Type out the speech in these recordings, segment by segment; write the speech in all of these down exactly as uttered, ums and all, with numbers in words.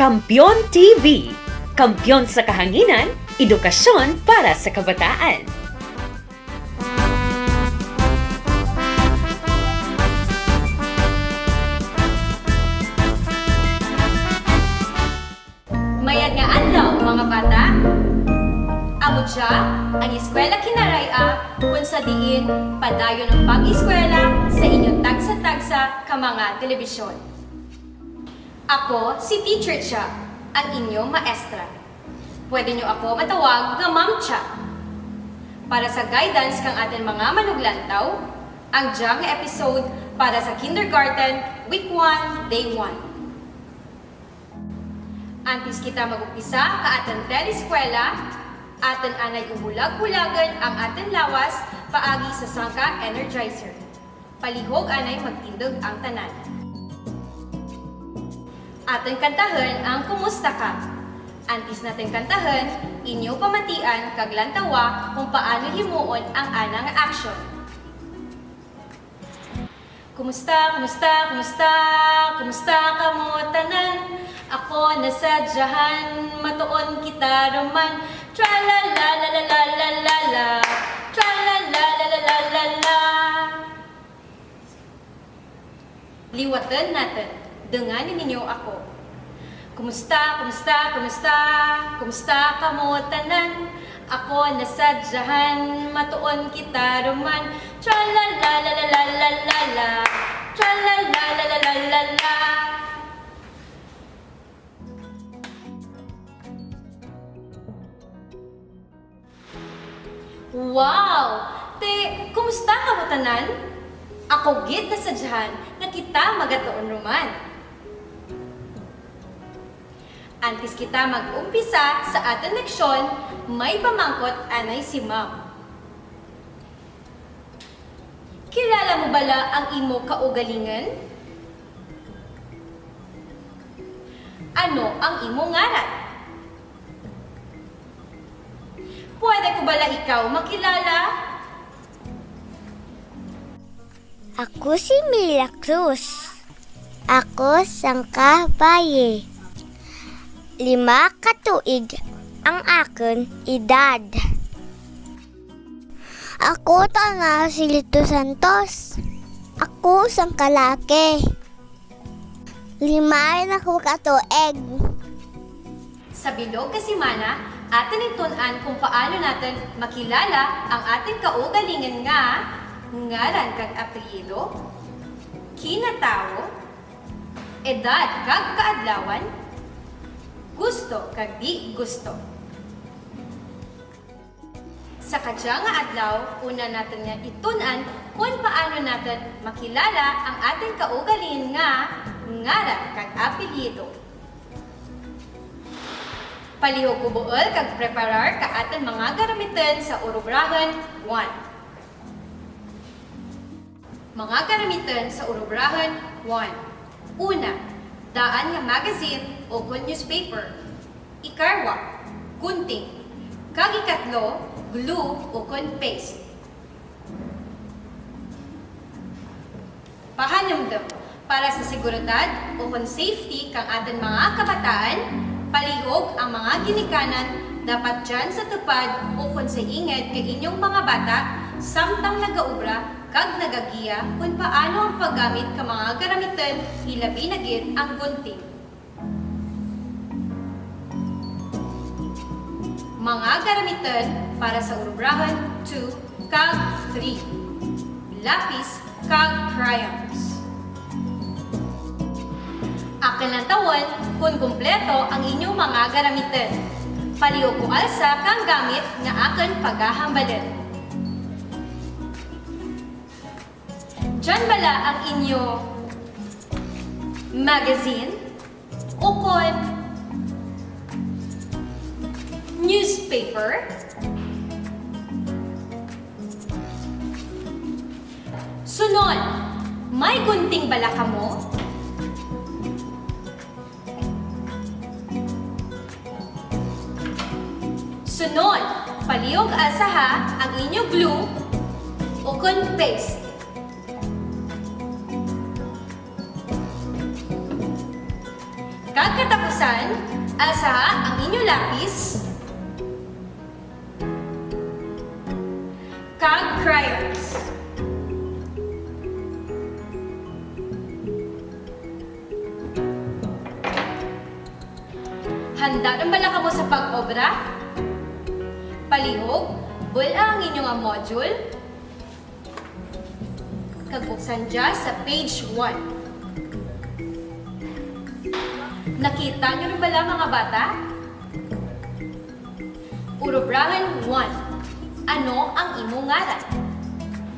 Kampeon T V, kampeon sa kahanginan, edukasyon para sa kabataan. Mayad nga adlaw, mga bata! Amo dya ang Eskwela Kinaray-a, kun sa diin padayon ang pag-eskwela sa inyo tagsa-tagsa ka mga telebisyon. Ako si Teacher Cha, ang inyo maestra. Pwede nyo ako matawag nga Ma'am Cha. Para sa guidance kang atun mga manuglantaw, ang dya nga episode para sa kindergarten, week one, day one. Antes kita mag-umpisa ka atun teleeskwela, atun anay hulag-hulagun ang atun lawas paagi sa sangka energizer. Palihog anay magtindug ang tanan. Atun kantahun ang Kumusta Ka? Antes natun kantahun, inyo pamatian kag lantawa kon paano himuon ang ana nga action. Kumusta, kumusta, kumusta, kumusta kamo tanan? Ako nasadyahan, matuon kita ruman. Tra-la-la-la-la. Tra-la-la-la-la-la-la. Liwatun natun. Dungani ninyo ako. Kumusta, kumusta, kumusta, kumusta kamo tanan? Ako nasadyahan, matuon kita ruman. Tra-la-la-la-la-la-la-la. Tra-la-la-la-la-la-la. Wow! Te, kumusta kamo tanan? Ako gid nasadyahan nga kita magatuon ruman. Antes kita mag-umpisa sa atun leksyon, may pamangkot anay si Ma'am. Kilala mo bala ang imo kaugalingun? Ano ang imo ngaran? Pwede ko bala ikaw makilala? Ako si Mila Cruz. Ako sangka bayi. Lima ka tuig ang akun edad. Ako tana si Lito Santos. Ako sangka laki. Lima run ako ka tuig. Sa bilog ka semana, atun itun-an kon paano natun makilala ang atun kaugalingun nga ngaran kag apelyido, kinatawo, edad kag kaadlawan, gusto kag di gusto. Sa kadya nga adlaw, una natun nga itun-an kon paano natun makilala ang atun kaugalingun nga ngaran kag apelyido. Palihog ko buul kag preparar ka atun mga garamitun sa urubrahun one. Mga garamitun sa urubrahun one. Una, daan nga magazine ukon newspaper. Ikarwa, gunting. Kag ikatlo, glue ukon paste. Pahanumdum, para sa seguridad ukon safety kang atun mga kabataan, palihog ang mga ginikanan dapat dyan sa tupad ukon sa ingud kang inyong mga bata samtang nagaobra kag nagagiya kon paano ang paggamit kang mga garamitun, ilabi na gid ang gunting. Mga garamitun para sa urubrahun two kag three. Lapis kag crayons. Akun lantawun kon kumpleto ang inyong mga garamitun. Palihog ko alsa kang gamit nga akun pagahambalun. Dyan bala ang inyo magazine ukon newspaper? Sunod, may gunting bala kamo? Sunod, palihog alsaha ang inyo glue ukon paste. Kag katapusan, alsaha ang inyo lapis kag crayons. Handa run bala kamo sa pag-obra? Palihog, bul-a ang inyo nga module. Kag buksan dya sa page one. Nakita nyo run bala, mga bata? Urubrahun one. Ano ang imo ngaran?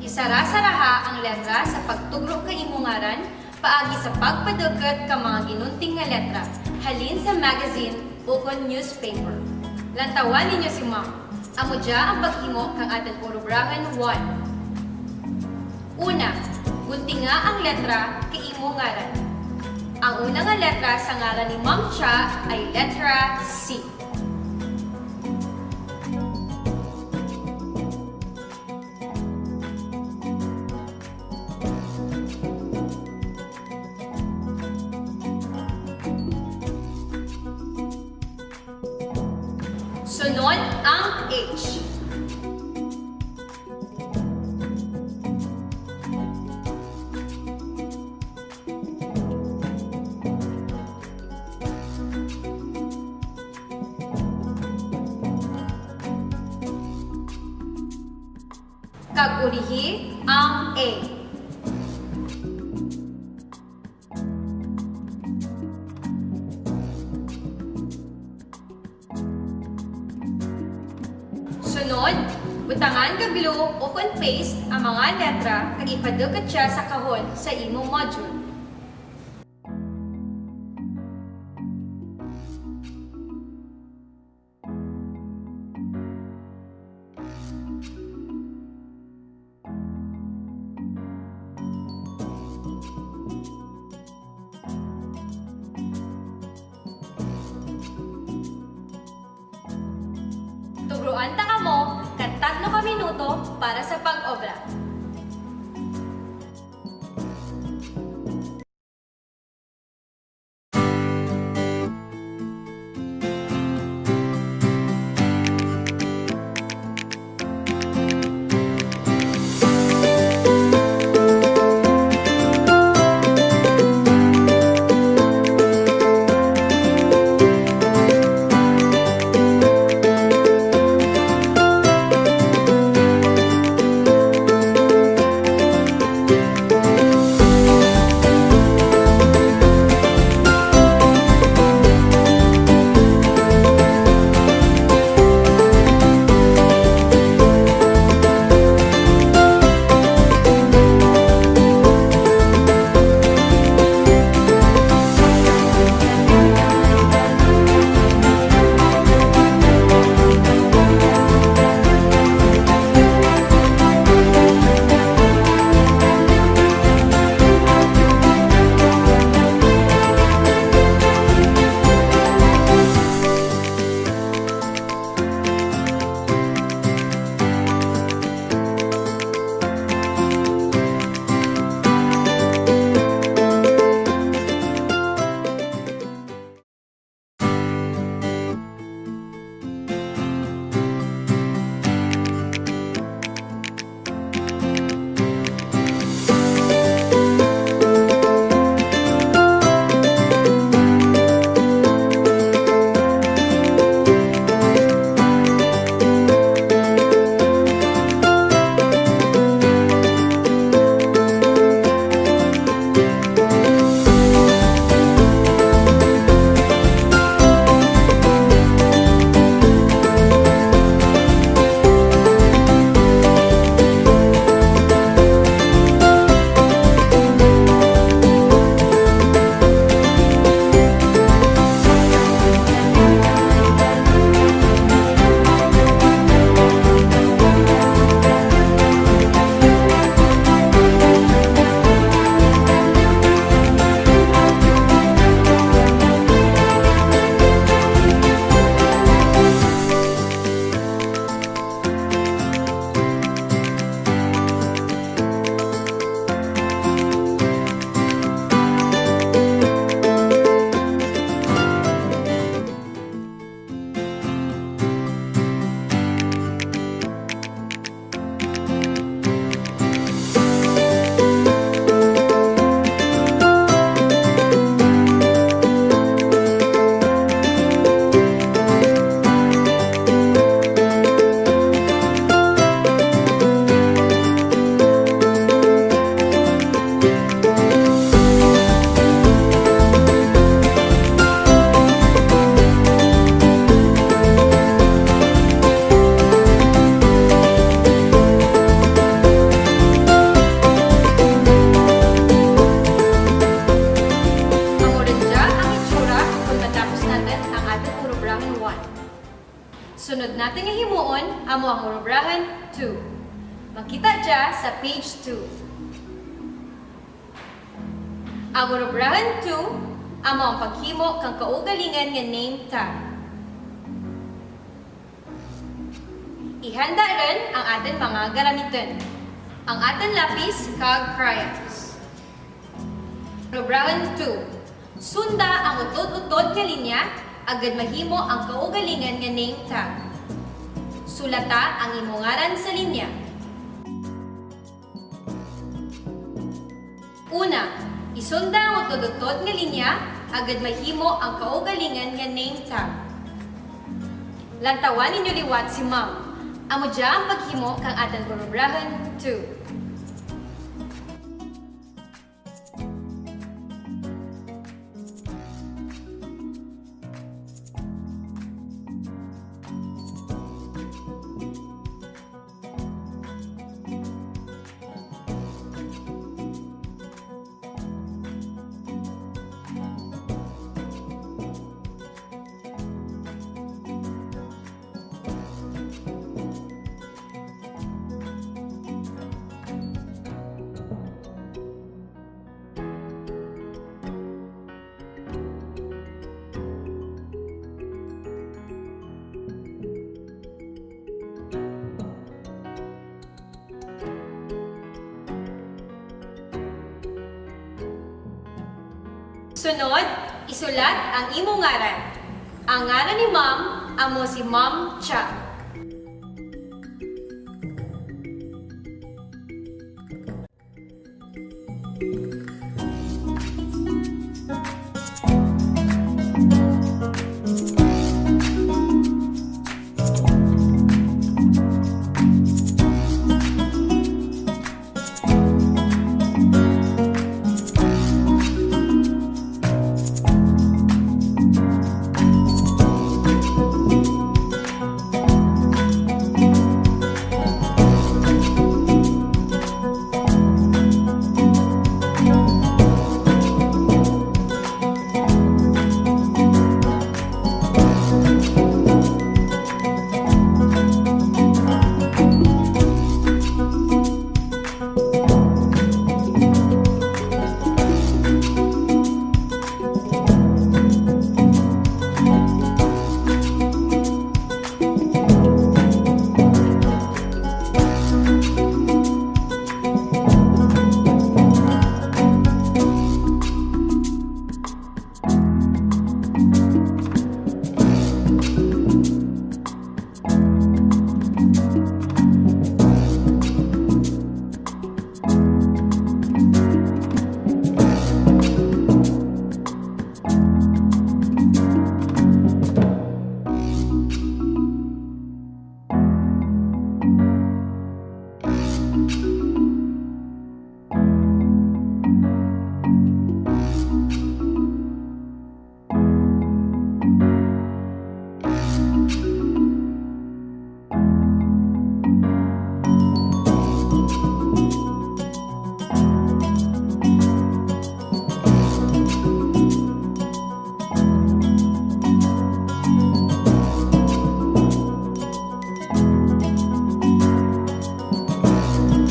Isara-saraha ang letra sa pagtugro kang imo ngaran paagi sa pagpadukut kang mga ginunting nga letra halin sa magazine ukon newspaper. Lantawan ninyo si Ma'am. Amo dya ang paghimo kang atun urubrahun one. Una, guntinga ang letra kang imo ngaran. Ang una nga letra sa ngaran ni Ma'am Cha ay letra C. Sunod ang H. Kag urihi ang A. Sunod, butangan ka glue ukon paste ang mga letra kag ipadukut dya sa kahon sa imong module. Tugroan ta kamo kang tatlo ka minuto para sa pag-obra. two. Makita dya sa page two. Ang urubrahun two, amo ang paghimo kang kaugalingun nga name tag. Ihanda run ang atun mga garamitun. Ang atun lapis kag crayons. Urubrahun two. Sunda ang utod-utod nga linya, agud mahimo ang kaugalingun nga name tag. Sulata ang imo ngaran sa linya. Una, isunda ang utod-utod nga linya, agud mahimo ang kaugalingun nga name tag. Lantawan ninyo liwat si Ma'am. Amo dya ang paghimo kang atun urubrahun two. Sunod, isulat ang imo ngaran. Ang ngaran ni Ma'am amo si Ma'am Cha.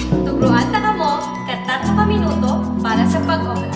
Tugruan ta kamo kang tatlo ka minuto para sa pag-obra.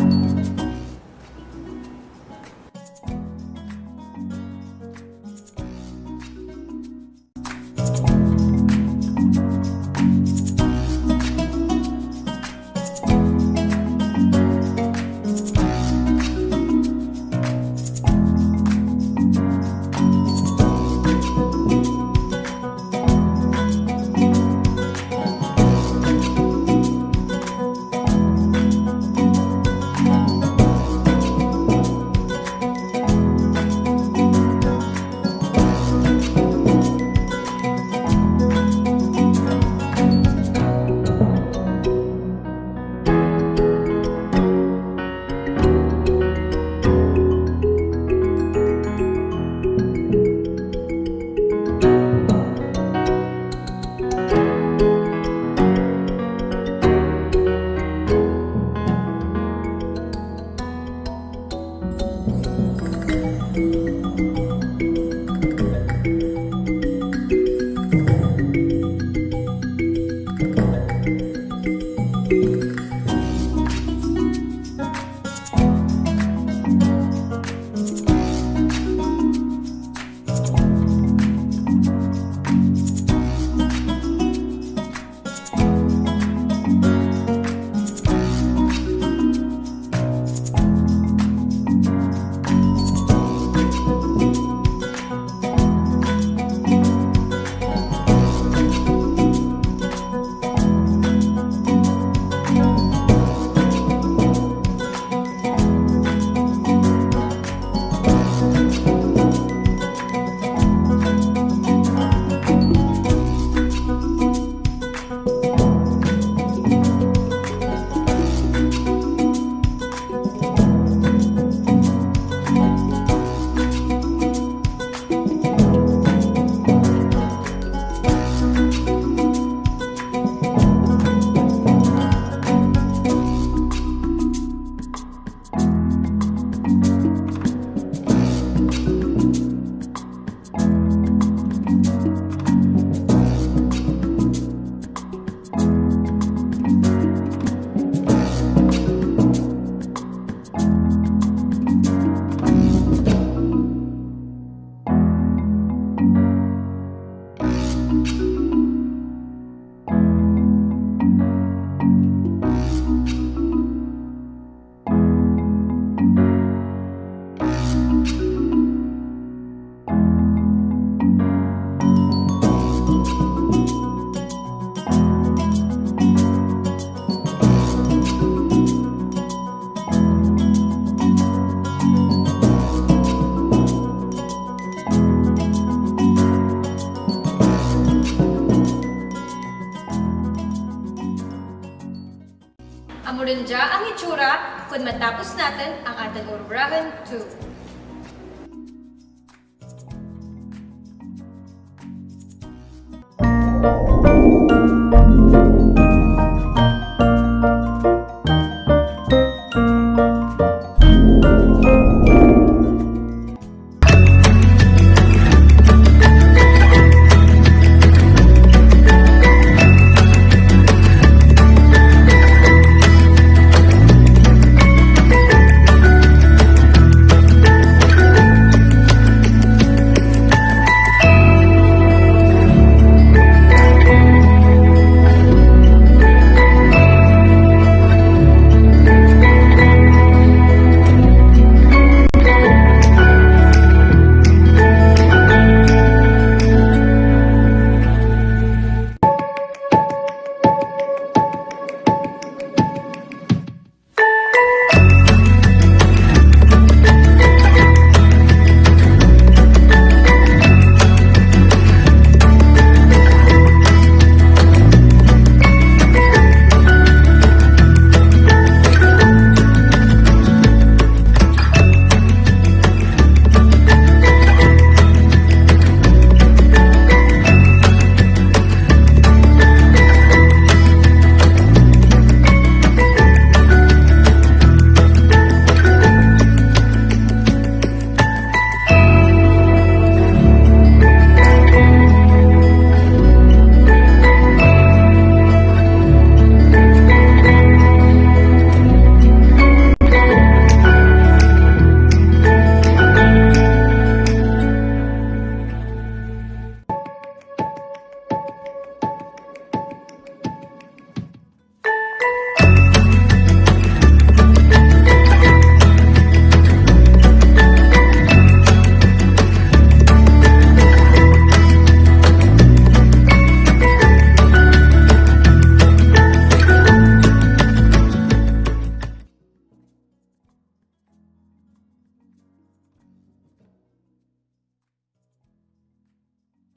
Amo run dya ang hitsura kon matapos natun ang atun urubrahun two.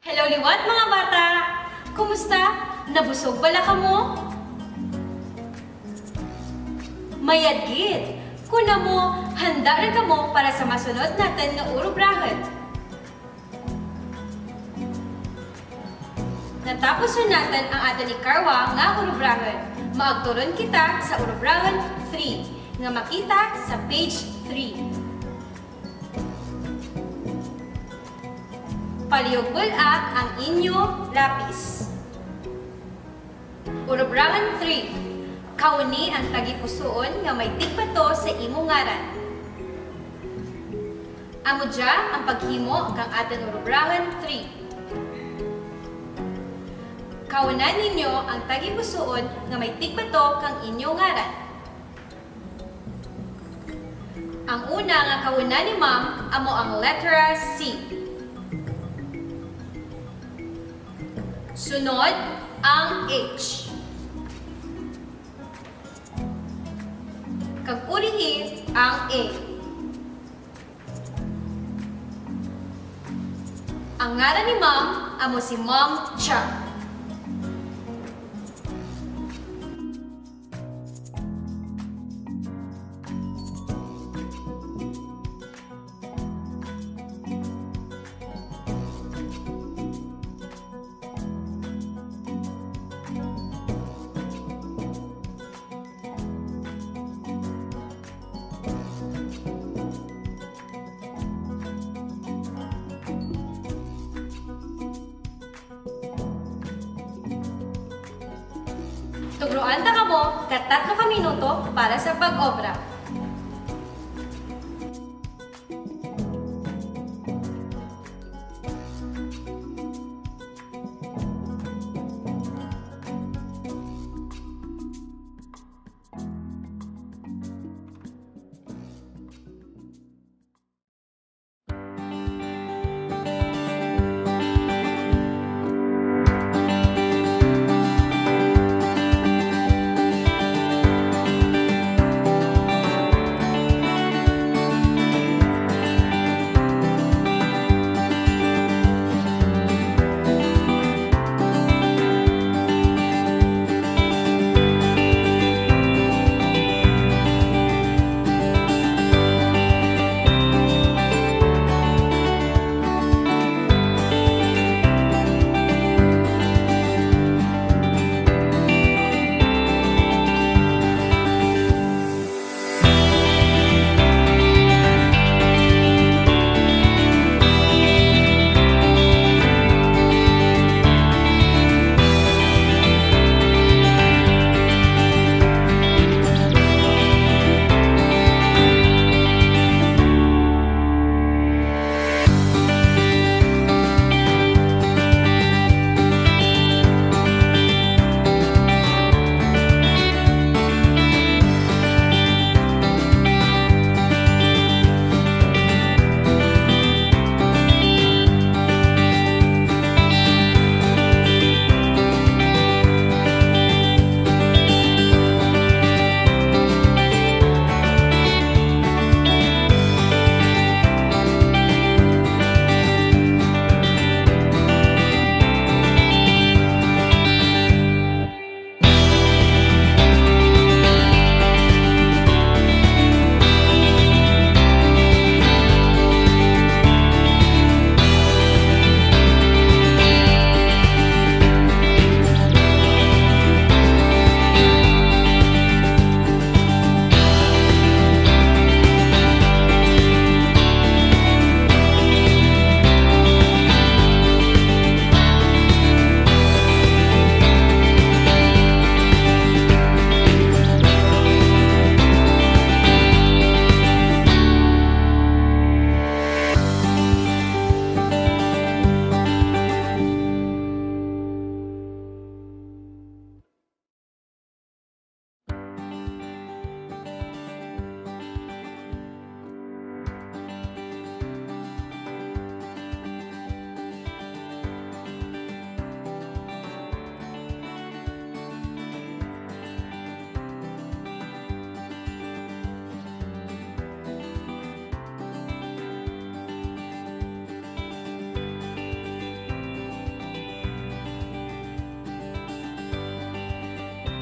Hello liwat, mga bata! Kumusta? Nabusog bala kamo? Mayad gid! Kon amo, handa run kamo para sa masunod natun nga urubrahun. Natapos run natun ang atun ikarwa nga urubrahun. Maagto run kita sa urubrahun three, nga makita sa page three. Palihog bul-a ang inyo lapis. Urubrahun three. Kauni ang tagipusuon nga may tigbato sa imo ngaran. Amo dya ang paghimo kang atun urubrahun three. Kaunan ninyo ang tagipusuon nga may tigbato kang inyo ngaran. Ang una nga kaunan ni Ma'am amo ang letra C. Sunod ang H. Kag urihi ang A. Ang ngaran ni Ma'am amo si Ma'am Cha. Tugroan ta kamo ka tatlo ka minuto para sa pag-obra.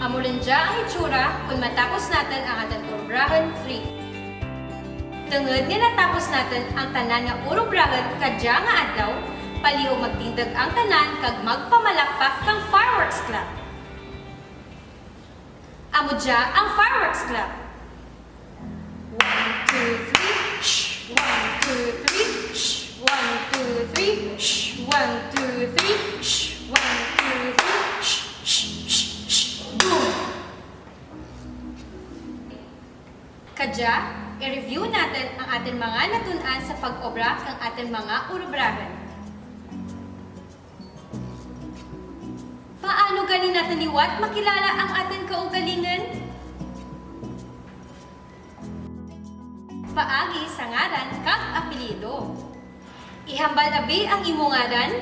Amo run dya ang hitsura kon matapos natun ang atun urubrahun three. Tungud nga natapos natun ang tanan nga urubrahun kadya nga adlaw, palihog magtindug ang tanan kag magpamalakpak kang fireworks clap. Amo dya ang fireworks clap. One, two, three, shh. One, two, three, shh. One, two, three, shh. One, two, three, shh. One, two, three, shh, shh, shh, shh. Boom! Kadya, i-review natun ang atun mga natun-an sa pag-obra kang atun mga urubrahun. Paano gani natun liwat makilala ang atun kaugalingun? Paagi sa ngaran kag apelyido. Ihambal abi ang imo ngaran?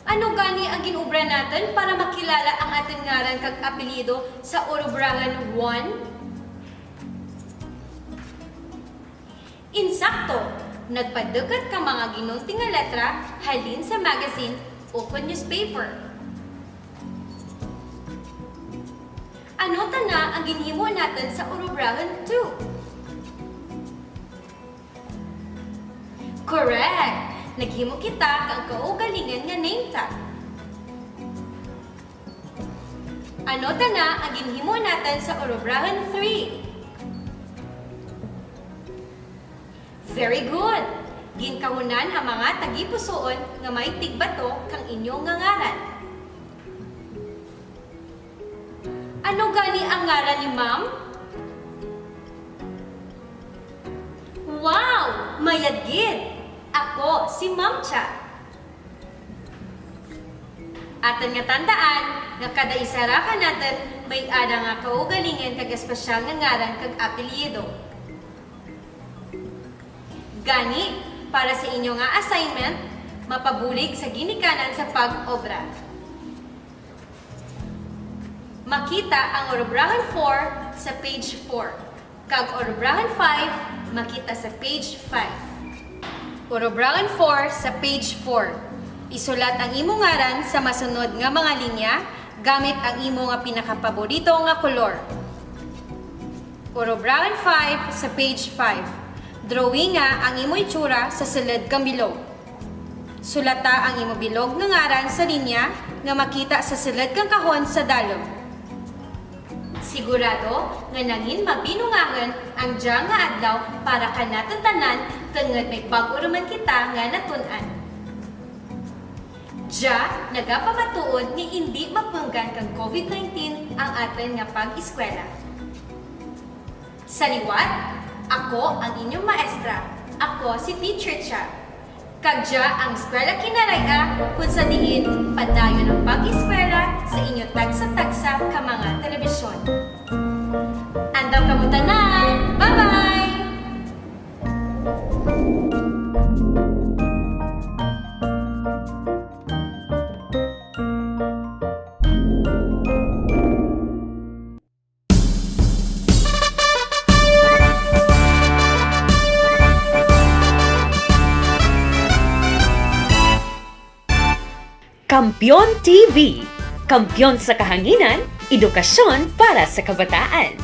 Ano gani ang gin-obra natun para makilala ang atun ngaran kag apelyido sa urubrahun one? Insakto! Nagpadukot kang mga ginunting nga letra halin sa magazine ukon newspaper. Ano tana ang ginhimo natun sa urubrahun two? Correct! Naghimo kita kang kaugalingun nga name tag. Ano tana ang ginhimo natun sa urubrahun three? Very good! Ginkahunan ang mga tagipusuon nga may tigbato kang inyo nga ngaran. Ano gani ang ngaran ni Ma'am? Wow! Mayad gid! Ako si Ma'am Cha. Atun nga tandaan nga kada isara kanatun may ara nga kaugalingun kag espesyal nga ngaran kag apelyido. Gani, para sa inyo nga assignment, mapabulig sa ginikanan sa pag-obra. Makita ang urubrahun four sa page four. Kag urubrahun five, makita sa page five. Urubrahun four sa page four. Isulat ang imo ngaran sa masunod nga mga linya gamit ang imo nga pinakapaborito nga kolor. Urubrahun five sa page five. Drawinga ang imo itsura sa sulud kang bilog. Sulata ang imo bilog nga ngaran sa linya nga makita sa sulud kang kahon sa dalum. Sigurado nga nangin mabinungahun ang dya nga adlaw para kanatun tanan tungud may bag-o ra man kita nga natun-an. Dya, nagapamatuod nga indi mapunggan kang COVID nineteen ang atun nga pag-eskwela. Sa liwat, ako ang inyong maestra. Ako si Teacher Cha. Kag dya ang Eskwela Kinaray-a, kun sa diin padayon ang pag-eskwela sa inyo tagsa-tagsa ka mga telebisyon. Andam kamo tanan! Bye-bye! Kampeon T V, kampeon sa kahanginan, edukasyon para sa kabataan.